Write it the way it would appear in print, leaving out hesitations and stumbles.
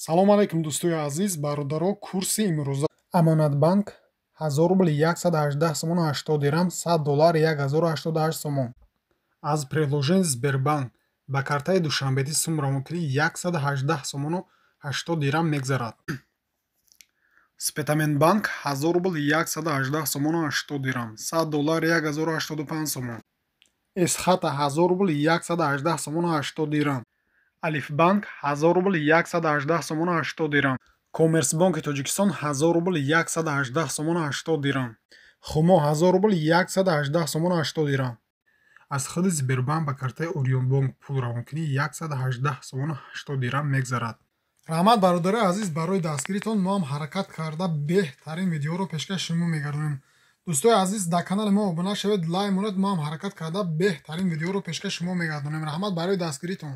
Салом алейкум, дӯстои азиз, бародаро. Курси имрӯза: Амонатбанк 1000 рубл 118 сомону 80 дирам, 100 доллар 1088 сомон. Аз приложение Сбербанк ба картаи Душанбети сум равонкунӣ 118 сомону 80 дирам мегзарад. Спитаменбанк 1000 рубл 118 сомону 80 дирам, 100 доллар 1085 сомон. Эсхата 1000 рубл 118 сомону 80 дирам. Алифбанк 1000 рубл 118 сомону 80 дирам. Коммерсбонки Тоҷикистон 1000 рубл 118 сомону 80 дирам. Хумо 1000 рубл 118 сомону 80 дирам. Аз худи Сбербанк ба картаи Орионбонк пул равонкунӣ 118 сомону 80 дирам мегзарад. Раҳмат, бародарои азиз, барои дастгиритон. Мо ҳам ҳаракат карда беҳтарин видеоро пешкаши шумо мегардонем. Дӯстои азиз, дар канали мо обуна шавед, лайк монед. Мо ҳам ҳаракат карда беҳтарин видеоро пешкаши шумо мегардонем. Раҳмат барои дастгиритон.